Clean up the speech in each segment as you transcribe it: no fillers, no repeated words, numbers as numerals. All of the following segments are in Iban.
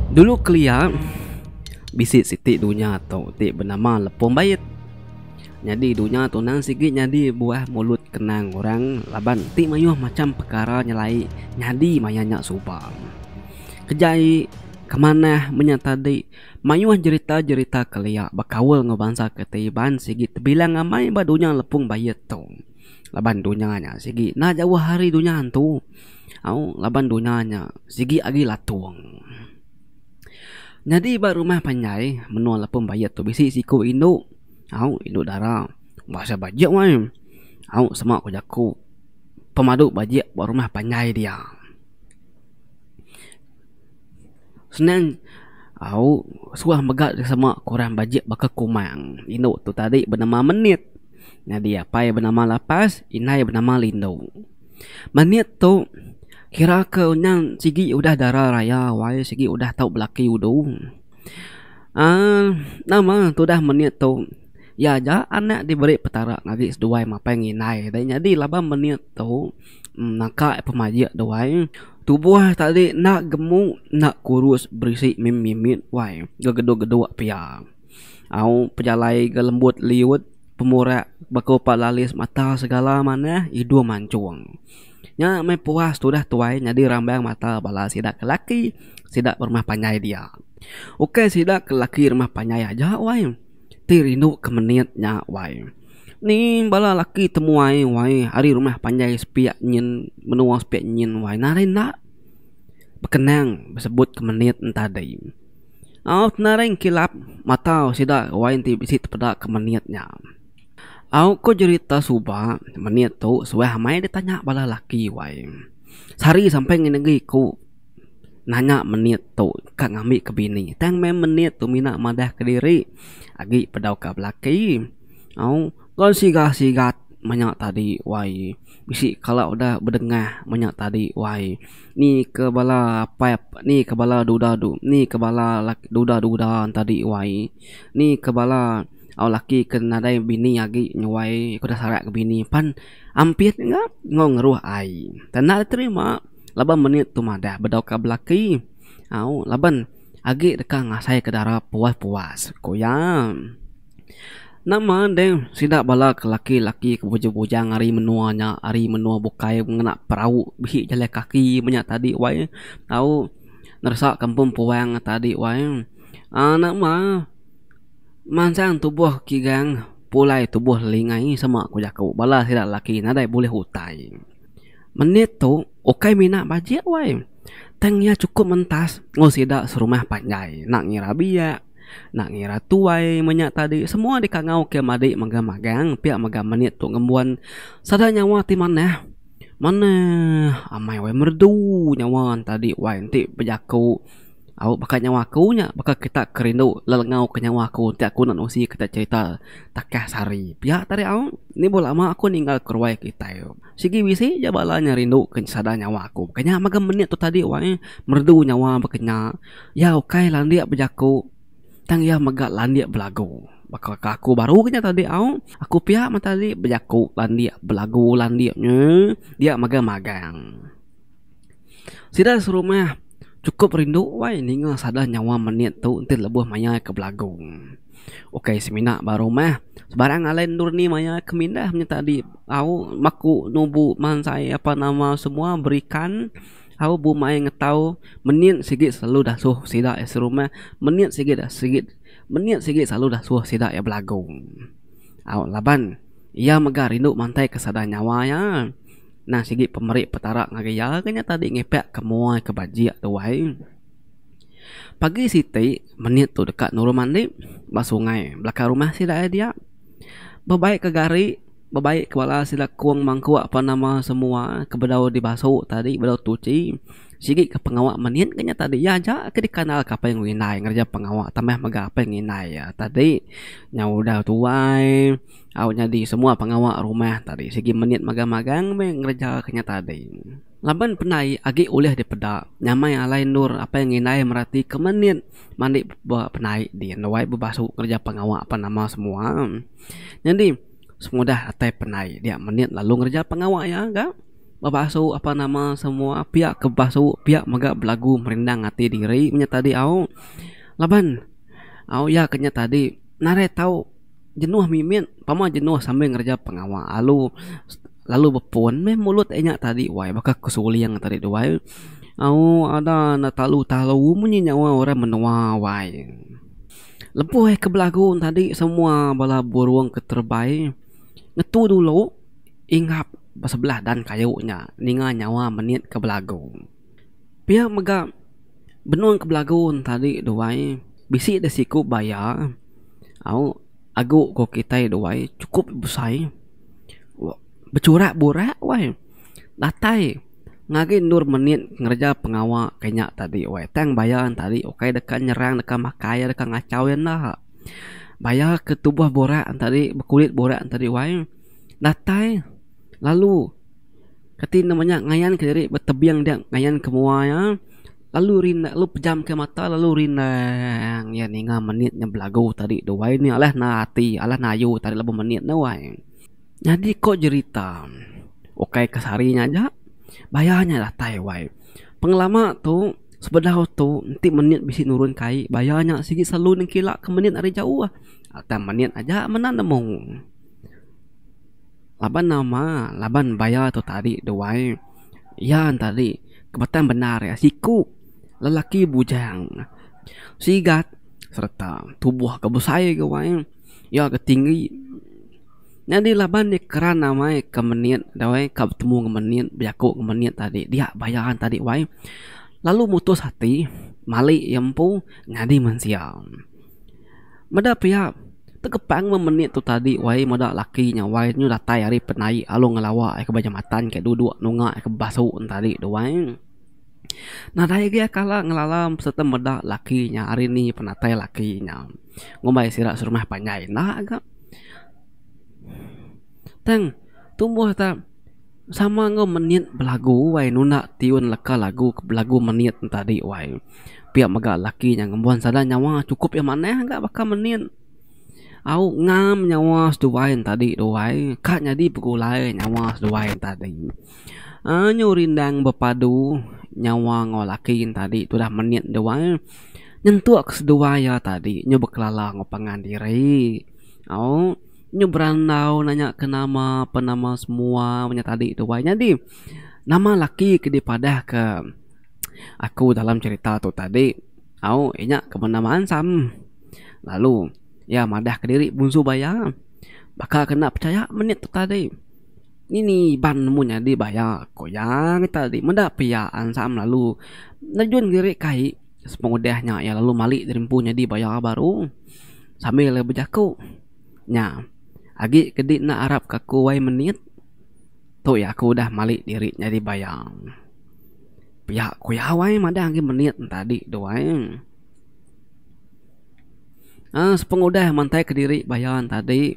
Dulu kelia bisi siti dunya tu ti benama Lepong Bait. Nyadi dunya tu nang sigi nyadi buah mulut kenang orang laban ti mayuh macham pekara nyelai nyadi maya nya suba. Kejai ke manah menya tadi mayuh jerita-jerita kelia bekaul enggau bansa kitai Iban sigi tebilang amai ba dunya Lepong Bait tu. Laban dunya nya sigi enda jauh ari dunya antu au laban dunya nya sigi agi latung. Nyadi ba rumah panjai menua Lepong Bayet tu bisi siku indu au indu dara bahasa bajik wai au sema ku jaku pemadu bajik ba rumah panjai dia. Senang au suah mega sema ku orang bajik baka kumang indu tu tadi benama Menit nyadi apai benama Lapas indai benama Lindu. Menit tu kira ke nyang sigi udah dara raya wai sigi udah tau belaki udu. Aaa nama tudah menit tu iya aja anak diberi petara ngagai seduai mapai ngindai deh nyadi laban menit tu naka pemajik duai tubuh tadi enda gemuk enda kurus berisi mimit wai gegeduk geduk pia. Au pejalai ga lembut liut pemurak baka upa lalis mata segala manah idung manchung. Nya meh puas tudah tuai nyadi rambang mata bala sida ke laki sida berumah panjai dia. Ukai sida ke laki rumah panjai aja wai ti rindu ke menit nya wai. Ni bala laki temuai wai ari rumah panjai sepiak nyin menua sepiak nyin wai nadai enda bekenang besebut ke menit ne tadi. Au tenaring kilap mata sida wai enti bisi tepeda ke menit nya. Au ko jerita suba menit tu suah amai ditanya bala laki wai. Sehari sampai ngi ku nanya menit tu ka ngambi ke bini tang meh menit tu mina madah kediri agi pedau ka belaki. Au ko siga sigat menya tadi wai bisi kala udah bedengah menya tadi wai. Ni ke bala apai ni ke bala duda du ni ke bala duda duda tadi wai ni ke bala au laki ke nadai bini agi nyuai ke udah sarak ke bini pan ampit ga enggau ngeruh ai. Tanda diterima laban menit tu madah bedau ka belaki au laban agi deka ngasai ke dara puas puas, ku iya. Nama deh sida bala ke laki-laki ke bujang-bujang ari menua nya ari menua bukai ngena perau bihi jalai kaki menya tadi wai tau neresa kampung puang tadi wai uhh nama mansang tubuh kigang pulai tubuh lingai sema ku jaku bala sida laki nadai bulih utai. Menit tu ukai mina bajik wai tang iya chukup mentas enggau sida serumah panjai enda ngira biak. Enda ngira tuai menya tadi semua dikangau ke madi mega magang pia mega menit tu ngembuan sada nyawa ti manah. Manah amai wai merdu nyawa tadi wai enti bejaku au baka nyawa aku nya baka kita ke rindu lelengau ke nyawa aku enti aku enda nusi kita cherita takah sehari pia tadi au ni lama aku ninggal keruai kitai. Sigi bisi ja bala nya rindu ke sada nyawa aku. Baka nya mega menit tu tadi wai merdu nyawa baka nya. Iya ukai landik bejaku tang iya mega landik belagu. Baka ke aku baru ke nya tadi au. Aku pia meh tadi bejaku landik belagu landik nya dia mega magang. Sida serumah chukup rindu wai ninga sada nyawa menit tu enti lebuh maya ke belagu. Ukai semina ba rumah sebarang alai endur ni maya ke mindah menya tadi au maku nubu mansai apa nama semua berikan au bumai ngetau menit sigi selalu dasuh sida serumah menit sigi sigi menit sigi selalu dasuh sida iya belagu. Au laban iya mega rindu mantai ke sada nyawa iya nang sigi pemeri petara ngagai iya ke nya tadi ngipak ke mua ke bajik tuai. Pagi siti, menit tu deka nurun mandi ba sungai belakang rumah sida iya dia. Bebai ke gari, bebai ke bala sida kung mangkuk apan nama semua ke bedau dibasu tadi bedau tuchi sigi ke pengawa menit ke nya tadi. Iya aja ke dikandal ke apai ngindai ngereja pengawa tambah mega apai ngindai iya tadi nyau udah tuai au nyadi semua pengawa rumah tadi sigi menit magang-magang meh ngereja ke nya tadi. Laban pendai agi ulih dipeda nyamai alai endur apai ngindai merati ke menit mandi ba pendai din wai bebasu ngereja pengawa apan nama semua. Nyadi semudah atai pendai dia menit lalu ngereja pengawa iya ga. Bebasu apa nama semua pia ke bebasu pia mega belagu merindang ati diri nya tadi au. Laban au iya ke nya tadi nadai tau jenuh mimit pama jenuh sambil ngereja pengawa alu lalu bepun meh mulut iya nya tadi wai baka ke suling tadi tu wai. Au ada ne talu talu munyi nyawa orang menua wai. Lebuh iya ke belagu tadi semua bala burung ke terebai ngetu dulu. Ingap ba sebelah dan kayu nya ninga nyawa menit ke belagu. Pia mega benung ke belagu ne tadi duai bisi deh siku baya au agu ko kitai duai chukup besai bechurak burak wai datai ngagai endur menit ngereja pengawa ke nya tadi wai tang baya ne tadi ukai deka nyerang deka makai deka ngachau iya enda. Baya ke tubuh burak ne tadi bekulit burak ne tadi wai. Datai lalu kati nama nya ngayan ke diri ba tebing dia ngayan ke mua iya lalu rinda lalu pejam ke mata lalu rindang iya ninga menit nya belagu tadi tu wai nya alah na ati alah na ayu tadi lebuh menit ne wai. Nyadi ko jerita ukai ke sehari nya aja baya nya datai wai. Pengelama tu sebedau tu enti menit bisi nurun ke ai baya nya sigi selalu nengkila ke menit ari jauh tang menit aja menda nemu. Laban nama laban baya tu tadi duai iya tadi kebetan bendar iya siku lelaki bujang sigat sereta tubuh ke besai ke wai iya ke tinggi. Nyadi laban iya keran amai ke menit dawai ka betemu ngan menit bejaku ngan menit tadi dia baya tadi wai lalu mutus ati mali iya empu nyadi mensia. Meda pia tegepang meh menit tu tadi wai meda laki nya wai nyu datai ari penai alu ngelawa ke ba jambatan ke duduk nunga ke basu ne tadi tu wai. Nadai agi kala ngelala sereta meda laki nya ari ni penatai laki nya. Ngumbai sida serumah panjai enda ga. Tang tumbuh ta sama enggau menit belagu wai nunda tiun leka lagu ke belagu menit ne tadi wai. Pia mega laki nya ngembuan sada nyawa chukup iya manah ga baka menit. Au ngam nyawa seduai ne tadi tu wai ka nyadi begulai nyawa seduai ne tadi. Aaa nyu rindang bepadu nyawa enggau laki ne tadi tudah menit duai nyentuk ke seduai iya tadi nyu bekelala enggau pangan diri. Au. Nyu berandau nanya ke nama penama semua nya tadi tu wai. Nyadi nama laki ke dipadah ke aku dalam cherita tu tadi au inya ke benama Ansam. Lalu iya madah kediri bunsu baya baka ke enda pechaya menit tu tadi. Ni Iban nemu nyadi baya ku iya tadi meda pia Ansam lalu nejun diri kai sepengudah nya iya lalu mali diri empu nyadi baya baru sambil iya bejaku. Nya, agi ke di enda arap ke aku wai menit, tu iya aku udah mali diri nyadi bayang. Pia ku iya wai madah agi menit ne tadi tu ai. Aaa sepengudah mantai kediri bayan tadi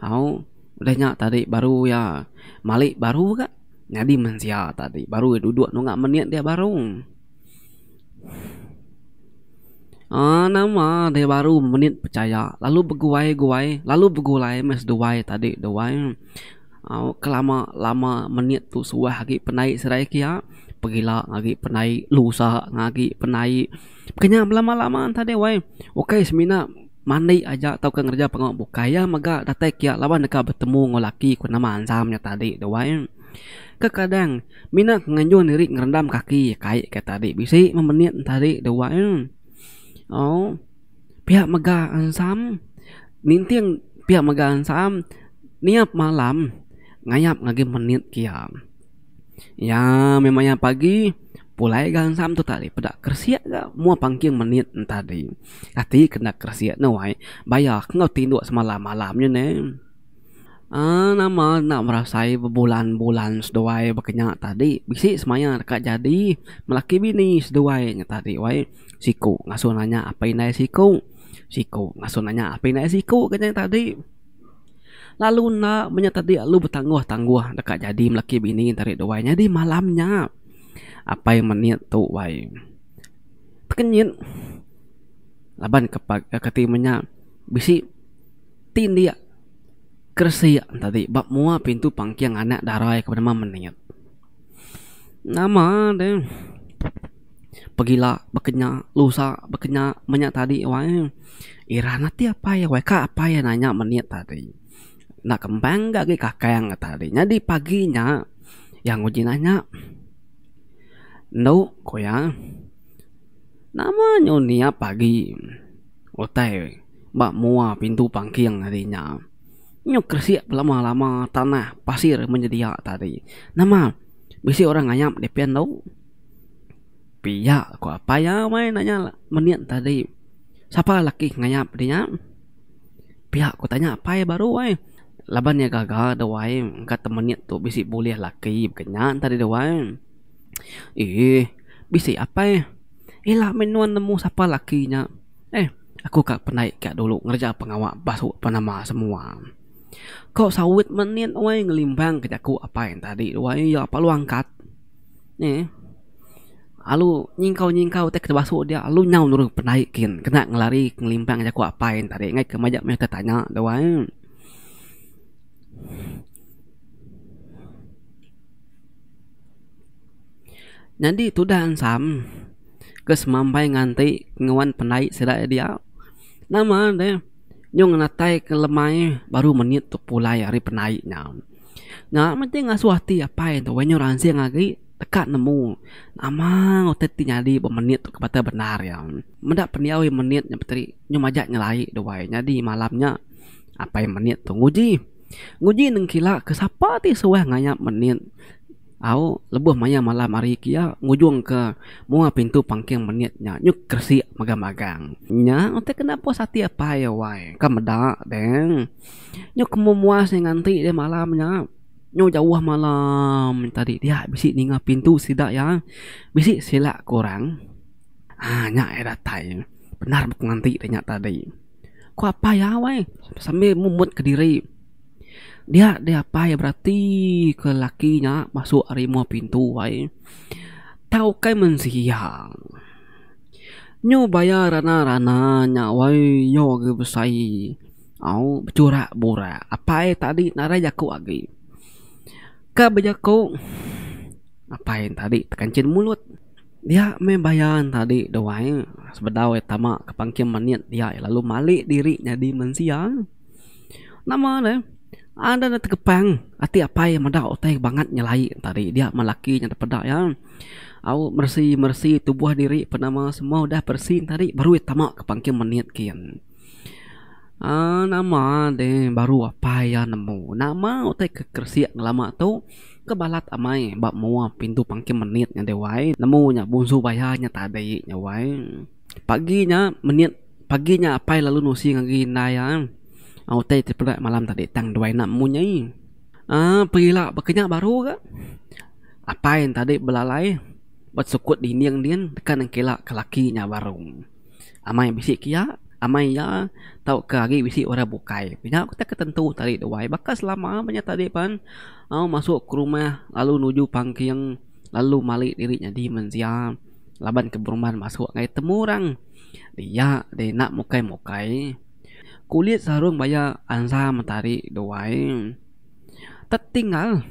au udah nya tadi baru iya mali baru ga nyadi mensia tadi baru iya duduk nunga menit dia baru. Aaa nama deh baru menit pechaya lalu beguai guai lalu begulai meh seduai tadi duai au kelama lama menit tu suah agi penai serai kiya pegila agi penai lusa agi penai pekenya belama lama tadi wai ukai semina mandi aja tauka ngereja pengawa bukai iya mega datai kiya laban deka betemu enggau laki ku nama Ansam nya tadi duai. Kekadang, mina ke nganjung diri ngerendam kaki kai ke tadi bisi memenit tadi dua eh. Au pia mega ensam ninting pia mega ensam niap malam ngayap ngagai menit kia. Iya meh maya pagi pulai ga ensam tu tadi peda keresik ga mua pangking menit tadi. Kati ke enda keresik ne wai baya ke enggau tinduk semalam malam nya neh. Aaa nama enda berasai bebulan bulan seduai baka nya tadi bisi semaya deka jadi melaki bini seduai nya tadi wai siku ngasuh nanya apai indai siku, siku ngasuh nanya apai indai siku ga nya tadi. Lalu enda meh nya tadi lalu betangguh tangguh deka jadi melaki bini tadi duai nyadi malam nya apai menit tu wai tekenyit laban ke kati meh nya bisi. Ti ndik keresik tadi ba mua pintu pangking anak dara iya ke benama Menit. Nama deh pegila baka nya lusa baka nya menya tadi wai. Iran ati apai wai ka apai nanya menit tadi. Enda kembang ga agi kakang tadi. Nyadi pagi nya iya nguji nanya. Endu ku iya nama nyu niap pagi utai ba mua pintu pangking ari nya. Nyu keresik belama lama tanah pasir menyedia tadi. Nama bisi orang ngayap di pia endu. Pia ku apai iya meh nanya menit tadi. Sapa laki ngayap di nya. Pia ku tanya apai baru ai. Laban iya gaga dawai engka temenit tu bisi bulih laki baka nya tadi dawai. Eeh bisi apai. Ila meh nuan nemu sapa laki nya. Eh aku ka pendai ka dulu ngereja pengawa basu penama semua. Ko sawit menit wai ngelimbang ke jaku apai tadi wai iya perlu angkat. Eeh alu nyingkau-nyingkau tai ke basu dia alu nyau nurun pendai kin kena ngelari ngelimbang jaku apai tadi ngai ke majak meh tanya tu ai. Nyadi tudah ensam ke semampai nganti nguan pendai sida dia nama deh nyau ngenatai ke lemai baru menit tu pulai ari pendai nya. Nya meh ti ngasuh ati apai tu nyau ransing agi deka nemu nama utai ti nyadi ba menit tu ke patah bendar iya. Meda pendiau iya menit nya beteri nyau majak nyelai duai nyadi malam nya apai menit tu nguji. Nguji nengkila ke sapa ti suah ngayap menit au lebuh maya malam hari kia ngujung ke mua pintu pangking menit nya nyuk keresik magang-magang. Nya utai kena puas ati apai wai ka meda deh. Nyuk ke memuas nganti deh malam nya. Nyau jauh malam tadi dia bisi ninga pintu sida iya bisi sila ke orang. Haa nya iya datai bendar nganti deh nya tadi. Ku apai iya weh sambil mumut kediri. Dia deh apai berati ke laki nya masuk ari mua pintu ai. Tau kai mensia. Nyu baya rana rana nya wai nyu agi besai au bechurak burak. Apai tadi nadai jaku agi. Ka bejaku apai tadi tekanchin mulut. Dia meh baya tadi tu ai sebedau iya tama ke pangking menit dia lalu malik diri nyadi mensia. Nama ne ada ne tegepang ati apai meda utai bangat nyelai tadi dia meh laki nya peda iya au meresi meresi tubuh diri penama semua udah beresi tadi baru iya tama ke pangking menit gin. Aaa nama deh baru apai iya nemu nama utai ke keresik ngelama tu ke balat amai ba mua pintu pangking menit nya deh wai nemu nya bunsu baya nya tadi nya wai. Pagi nya menit pagi nya apai lalu nusi ngagai indai iya utai ti peda malam tadi tang duai enda munyi. Aaa pegila baka nya baru ga apai ne tadi belalai ba sukut dinding din deka nengkila ke laki nya baru. Amai bisi ke iya amai iya tauka agi bisi orang bukai. Nya utai ke tentu tadi duai baka selama meh nya tadi pan au masuk ke rumah lalu nuju pangking lalu mali diri nyadi mensia. Laban ke berumban masuk ngagai temu orang dia deh enda mukai mukai kulit sarung baya ansa mentari duai tetinggal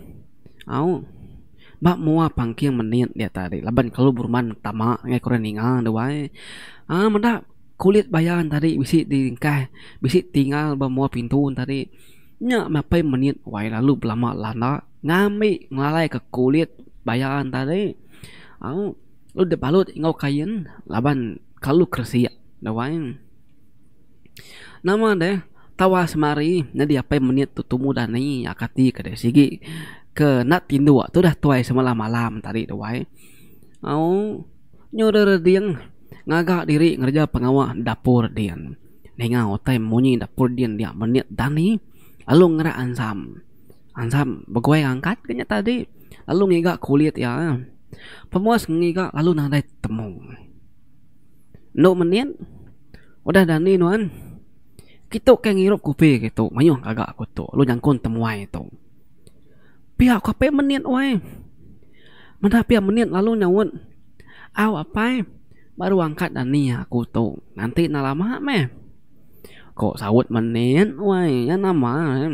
au ba mua pangking menit dia tadi laban kelalu berumban tama ngagai ke orang ninga duai aaa meda kulit baya tadi bisi diringkah bisi tinggal ba mua pintu tadi nya meh apai menit wai lalu belama landa ngambi ngelalai ke kulit baya tadi. Au lalu dep balut enggau kain laban kelalu keresik dawai. Nama deh tawa semari nyadi apai menit tu tumu dani kati ke deh sigi ke enda tinduk tudah tuai semalam malam tadi dawai. Au nyu deh reding ngaga diri ngereja pengawa dapur din. Ninga utai munyi dapur din dia menit dani lalu ngerak ansam. Ansam beguai angkat ke nya tadi lalu ngiga kulit iya. Pemuas ngiga lalu nadai temu. Endo menit udah dani nuan kitu ke ngirup kopi kitu mayuh gaga ku tu lalu nyangkun temuai tu. Pia ku apai menit wai. Meda pia menit lalu nyaut au apai baru angkat dani aku tu nganti enda lama meh. Ko saut menit wai nya nama.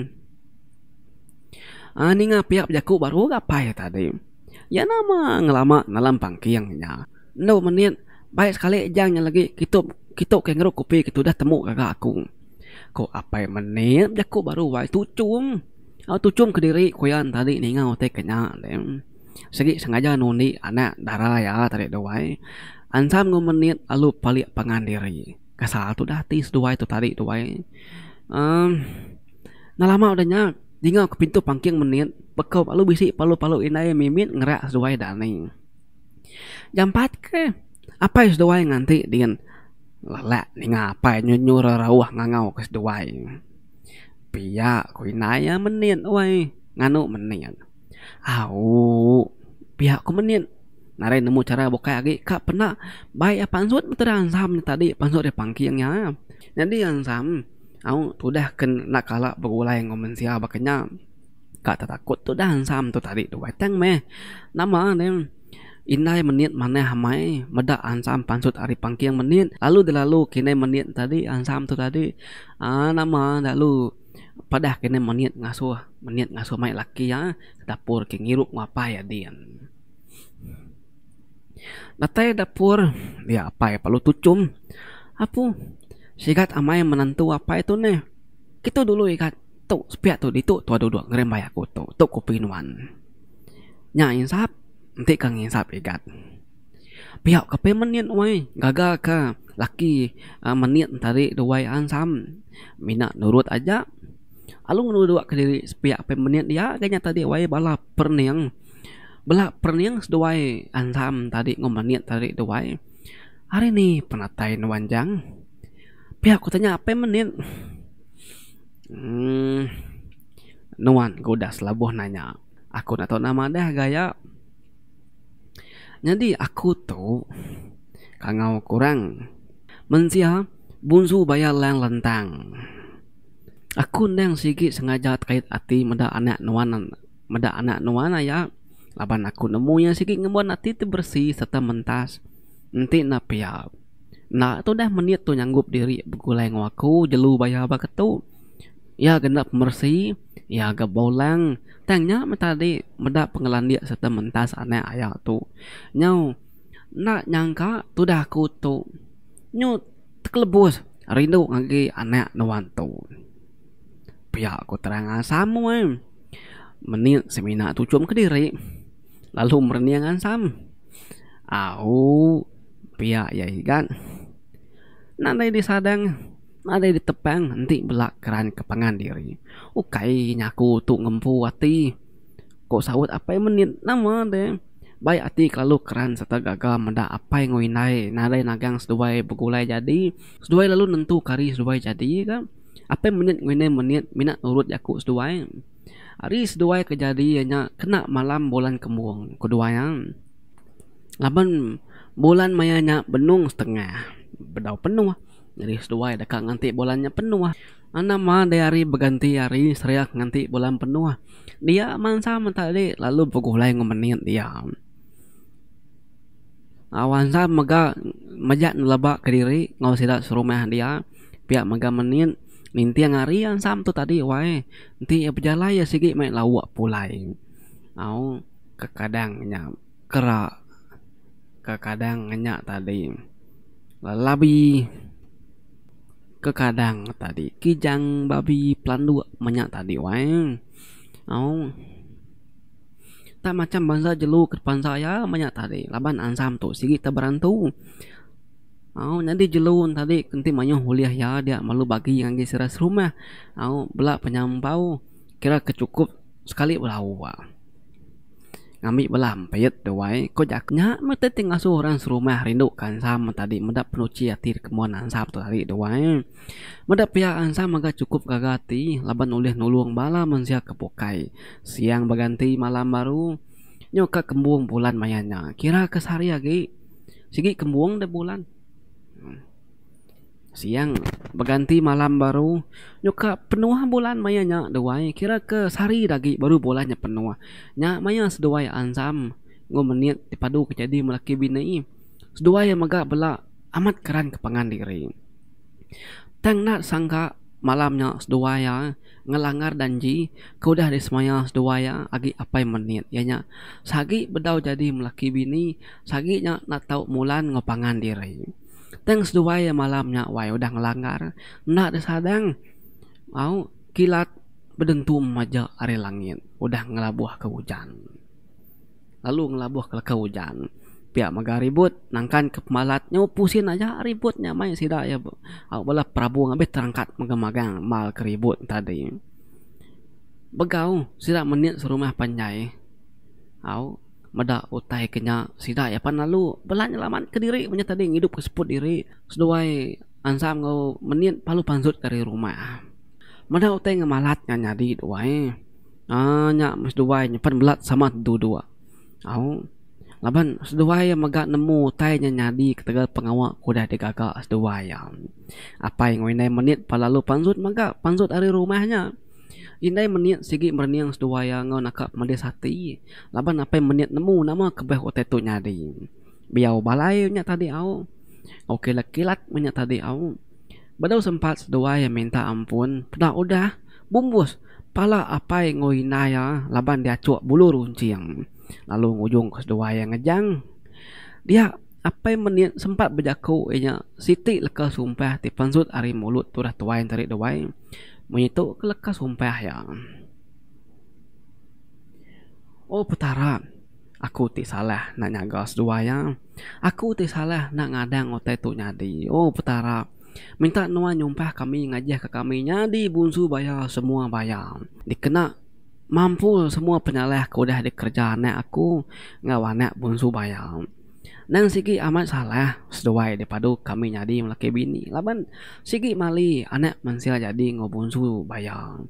Aaa ninga pia bejaku baru ga apai tadi. Iya nama ngelama dalam pangking nya. Endu menit bai sekali jang nya lagi kitu kitu ke ngeru kopi ke tudah temu gaga aku. Ku apai menit bejaku baru wai tuchum. Au tuchum kediri ku iya tadi ninga utai ke nya deh. Sigi sengaja nundi anak dara iya tadi tu ai. Ansam enggau menit lalu palik pangan diri. Kasal tudah ati seduai tu tadi tu ai. Emm enda lama udah nya dinga ku pintu pangking menit bekau lalu bisi palu-palu indai mimit ngerak seduai dani. Jampat ke apai seduai nganti din lelak ninga apai nyu nyu rerauh ngangau ke seduai. Pia ku indai iya menit wai nganu menit. Au pia ku menit nadai nemu chara bukai agi ka penda bai iya pansut meteda ansam nya tadi pansut ari pangking iya. Nyadi ansam au tudah ke enda kala begulai enggau mensia baka nya ka tetakut tudah ansam tu tadi tu tang meh nama ne indai menit manah amai meda ansam pansut ari pangking menit lalu dilalu kindai menit tadi ansam tu tadi aaa nama lalu. Padah kena menit ngasuh menit ngasuh mai laki iya ke dapur ke ngirup enggau apai iya din. Datai dapur dia apai perlu tuchum apu sigat amai menantu apai tu neh. Kitu dulu igat tu sepiak tu ditu tuah duduk ngerimbai aku tu. Tu kopi nuan. Nya insap enti ka nginsap igat. Pia ka pia menit wai gaga ka laki menit tadi duai ansam mina nurut aja alu ngenudok kediri sepiak pia menit dia ga nya tadi wai bala perening bala perening seduai ansam tadi enggau menit tadi duai hari ni penatai nuan jang pia ku tanya pia menit uhh nuan ga udah selabuh nanya aku enda tau nama deh gaya. Nyadi aku tu kangau kurang mensia bunsu baya lang lentang. Aku endang sigi sengaja tekait ati meda anak nuan meda anak nuan aya laban aku nemu iya sigi ngembuan ati ti beresi sereta mentas. Enti enda pia enda tu deh menit tu nyanggup diri begulai enggau aku jelu baya ba ketu. Iya ga enda pemeresi, iya ga beulang. Tang nya meh tadi meda pengelandik sereta mentas anak aya tu. Nyau enda nyangka tudah aku tu nyu tekelebus rindu ngagai anak nuan tu. Pia ku terang asam weh. Menit semina tuchum kediri lalu merening asam. Au pia iya igat. Nadai disadang. Nadai ditepang enti bela keran ke pangan diri. Ukai nyaku tu ngempu ati, ku saut apai menit nama deh. Bai ati kelalu keran sereta gaga meda apai enggau indai nadai nagang seduai begulai jadi. Seduai lalu nentu ke hari seduai jadi ga. Apai menit enggau indai menit mina nurut jaku seduai. Hari seduai ke jadi iya nya kena malam bulan kembung ku duai iya. Laban bulan maya nya benung setengah bedau penuh. Nyadi seduai deka nganti bulan nya penuh. Nama deh hari beganti hari seria ke nganti bulan penuh. Dia mansa menta agi lalu begulai enggau menit dia. Wansa mega mejak neleba kediri enggau sida serumah dia pia mega menit ninting hari ansam tu tadi wai enti iya bejalai iya sigi meh lauk pulai. Au kekadang nya kera. Kekadang nya tadi lelabi kekadang tadi kijang babi pelanduk menya tadi wai au tak macam bansa jelu ke pansa iya menya tadi laban ansam tu sigi te berantu au nyadi jelu ne tadi enti mayuh ulih iya dia lalu bagi ngagai sida serumah au bela penyampau kira ke chukup sekali belauk. Ngambi bala ampit tu ai ko jaku nya meh ti ti ngasuh orang serumah rindu ka ansam tadi meda penuchi ati dikembuan ansam tu tadi tu ai. Meda pia ansam mega chukup gaga ati laban ulih nulung bala mensia ke bukai. Siang beganti malam baru nyu ka kembung bulan maya nya kira ke sehari agi sigi kembung deh bulan. Siang beganti malam baru nyuka penuh bulan maya nya duai kira ke sehari da agi baru bulan nya penuh. Nya maya seduai ansam enggau menit dipadu ke jadi melaki bini. Seduai mega bela amat keran ke pangan diri. Tang enda sangka. Malam nya seduai iya ngelanggar danji ke udah disemaya seduai iya agi apai menit iya nya sehagi bedau jadi melaki bini sehagi nya enda tau mulan enggau pangan diri. Tang seduai iya malam nya wai udah ngelanggar enda disadang au kilat bedentum aja ari langit udah ngelabuhka ujan. Lalu ngelabuh ke leka ujan. Pia mega ribut nangkan ke pemalat nyau pusin aja ribut nya mai sida iya au bala perabung abih terangkat mega magang mal ke ribut tadi. Begau sida menit serumah panjai au meda utai ke nya sida iya pan lalu bela nyelamat ke diri menya tadi ngidup ke seput diri seduai ansam enggau menit lalu pansut ke ari rumah. Meda utai ngemalat nya nyadi tu ai. Aaa nya meh seduai nyepan belat sama duduk. Au laban seduai iya mega nemu utai nya nyadi ketegal pengawa ke udah digaga seduai iya. Apai enggau indai menit pa lalu pansut mega pansut ari rumah nya. Indai menit sigi merening seduai iya enggau naka pemedis ati laban apai menit nemu nama kebeh utai tu nyadi. Biau balai nya tadi au. Enggau kilat kilat meh nya tadi au. Bedau sempat seduai iya minta ampun peda udah bumbus pala apai enggau indai iya laban diachuk bulu runching lalu ngujungka seduai iya ngejang. Dia apai menit sempat bejaku iya nya siti leka sumpah ti pansut ari mulut tudah tuai enti duai munyi tu ke leka sumpah iya. Oh Petara. Aku ti salah enda nyaga seduai iya. Aku ti salah enda ngadang utai tu nyadi. Oh Petara, minta nuan nyumpah kami ngajihka kami nyadi bunsu baya semua baya. Dikena mampul semua penyalah ke udah dikereja anak aku enggau anak bunsu baya. Nang sigi amat salah seduai dipadu kami nyadi melaki bini laban sigi mali anak mensia jadi enggau bunsu baya.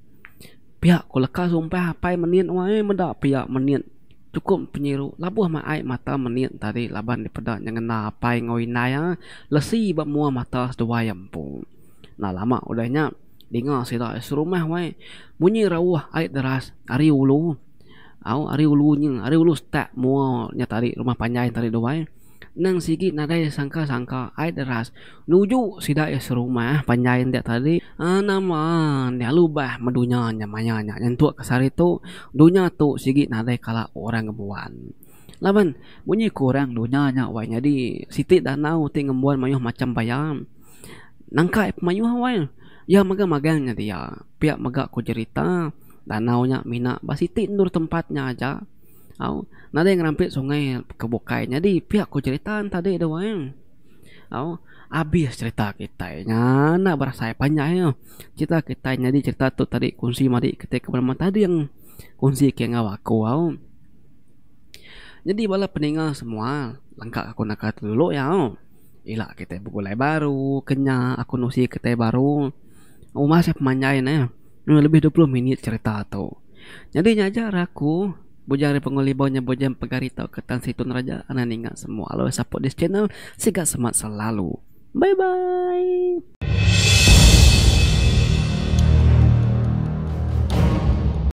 Pia ku leka sumpah apai menit wai meda pia menit chukup penyiru labuh meh ai mata menit tadi laban dipeda nyengenda apai enggau indai iya lesi ba mua mata seduai iya empu. Enda lama udah nya dinga sida serumah wai munyi rauh ai deras ari ulu au ari ulu nyin ari ulu setak mua nya tadi rumah panjai tadi duai. Nang sigi nadai sangka sangka ai deras nuju sida iya serumah panjai enda tadi nama nya lubah meh dunya nya maya nya nyentuk ke sehari tu dunya tu sigi nadai kala orang ngembuan. Laban munyi ku orang dunya nya wai nyadi siti danau ti ngembuan mayuh macham baya nangka pemayuh wai iya mega magang nya dia pia mega ku jerita danau nya mina ba siti endur tempat nya aja. Au, nadai ngerampit sungai ke bukai nyadi pia ku cherita ne tadi tu ai. Au, abis cherita kitai nya enda berasai panjai oh. Cherita kitai nyadi cherita tu tadi kunsi madi kitai ke benama Tading kunsi ke enggau aku au. Nyadi bala peninga semua lengka aku naka tu dulu iya au. Ila kitai begulai baru ke nya aku nusi kitai baru. Uma seh pemanjai ne lebih 20 minit cherita tu. Nyadi nya aja ra aku Bujang ari Panggau Libau nya Bujang Pegari tauka Tan Sri Tun Raja anang ninga semua always support this channel siga semat selalu. Bye bye.